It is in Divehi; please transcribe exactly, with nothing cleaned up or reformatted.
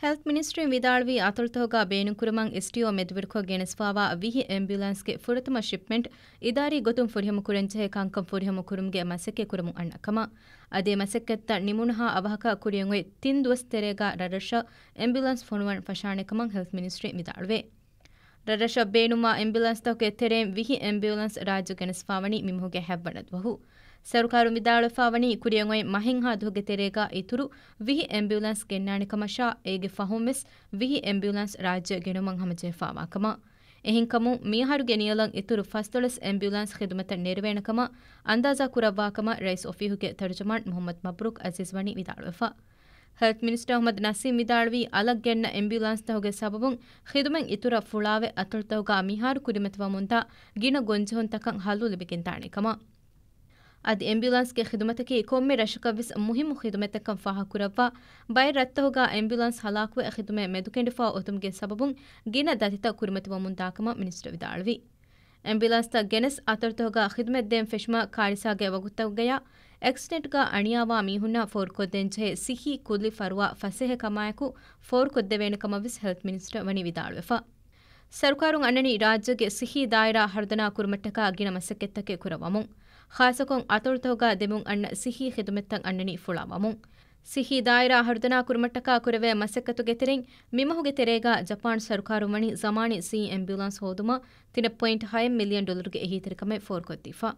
ހެލްތު މިނިސްޓްރީން ވިދާޅުވީ، އަތޮޅުތަކުގަ ބޭނުންކުރުމަށް އެސްޓީއޯ މެދުވެރިކޮށް ގެނެސްފާވާ ވިހި އެމްބިއުލާންސްގެ ފުރަތަމަ ޝިޕްމަންޓް އިދާރީ ގޮތުން ފުރިހަމަކުރަންޖެހޭ ކަންކަން ފުރިހަމަކުރުމުގެ މަސައްކަތް ކުރަމުން އަންނަ ކަމަށް. އަދި އެ މަސައްކަތްތައް ނިމުނުހާ އަވަހަކަށް ކުރިއަށް އޮތް ތިން ދުވަސް ތެރޭގަ ރަށްރަށަށް އެމްބިއުލާންސް ފޮނުވަން ފަށާނެ ކަމަށް ހެލްތު މިނިސްޓްރީ ވިދާޅުވޭ. ރަށްރަށަށް ބޭނުންވާ އެމްބިއުލާންސްތަކުގެ ތެރެއިން ވިހި އެމްބިއުލާންސް ރާއްޖެ ގެނެސްފާވަނީ މިމަހުގެ ހަތްވަނަ ދުވަހު. ސަރުކާރުން ވިދާޅުވެފާވަނީ ކުރިއަށް އޮތް މަހެއްހާ ދުވަހުގެ ތެރޭގަ އިތުރު ވިހި އެމްބިއުލާންސް ގެންނާނެ ކަމަށާ، އޭގެ ފަހުން ވެސް ވިހި އެމްބިއުލާންސް ރާއްޖެ ގެނުމަށް ހަމަޖެހިފާވާ ކަމަށް. އެހެންކަމުން، މިއަހަރުގެ ނިޔަލަށް އިތުރު ފަސްދޮޅަސް އެމްބިއުލާންސް ޚިދުމަތަށް ނެރެވޭނެ ކަމަށް އަންދާޒާ ކުރައްވާ ކަމަށް ރައީސް އޮފީހުގެ ތަރުޖަމާން މުޙައްމަދު މަބްރޫކް އަޒީޒް ވަނީ ވިދާޅުވެފަ. ހެލްތު މިނިސްޓަރ އަޙްމަދު ނަސީމް ވިދާޅުވީ، އަލަށް ގެންނަ އެމްބިއުލާންސްތަކުގެ ސަބަބުން ޚިދުމަތް އިތުރަށް ފުޅާވެ، އަތޮޅުތަކުގަ މިހާރު ކުރިމަތިވަމުންދާ ގިނަ ގޮންޖެހުންތަކަށް ހައްލު ލިބިގެންދާނެ ކަމަށް. އަދި އެމްބިއުލާންސްގެ ޚިދުމަތަކީ ކޮންމެ ރަށަކަށްވެސް މުހިއްމު ޚިދުމަތްތަކަށް ފާހަގަކުރައްވާ، ބައެއް ރަށްތަކުގަ އެމްބިއުލާންސް ހަލާކުވެ، ޚިދުމަތް މެދުކެނޑިފަ އޮތުމުގެ ސަބަބުން ގިނަ ދަތިތައް ކުރިމަތިވަމުންދާ ކަމަށް މިނިސްޓަރ ވިދާޅުވި. އެމްބިއުލާންސްތައް ގެނެސް އަތޮޅުތަކުގަ ޚިދުމަތް ދޭން ފެށުމަށް ކާރިސާގެ ވަގުތުތަކުގަޔާ އެކްސިޑެންޓްގަ އަނިޔާވާ މީހުންނަށް ފޯރުކޮށްދޭންޖެހޭ ސިއްހީ ކުއްލި ފަރުވާ ފަސޭހަކަމާއެކު ފޯރުކޮށްދެވޭނެ ކަމަށް ވެސް ހެލްތު މިނިސްޓަރ ވަނީ ވިދާޅުވެފަ. ސަރުކާރުން އަންނަނީ ރާއްޖޭގެ ސިއްހީ ދާއިރާ ހަރުދަނާ ކުރުމަށްޓަކާ ގިނަ މަސައްކަތްތަކެއް ކުރައްވަމުން. ޚާއްޞަކޮށް އަތޮޅުތަކުގަ ދެމުން އަންނަ ސިއްހީ ޚިދުމަތްތައް އަންނަނީ ފުޅާވަމުން. ސިއްހީ ދާއިރާ ހަރުދަނާ ކުރުމަށްޓަކާ ކުރެވޭ މަސައްކަތުގެ ތެރެއިން މިމަހުގެ ތެރޭގަ ޖަޕާން ސަރުކާރުން ވަނީ ޒަމާނީ ސީ އެމްބިއުލާންސް ހޯދުމަށް ތިނެއް ޕޮއިންޓް ހައެއް މިލިއަން ޑޮލަރުގެ އެހީތެރިކަމެއް ފޯރުކޮށްދީފަ.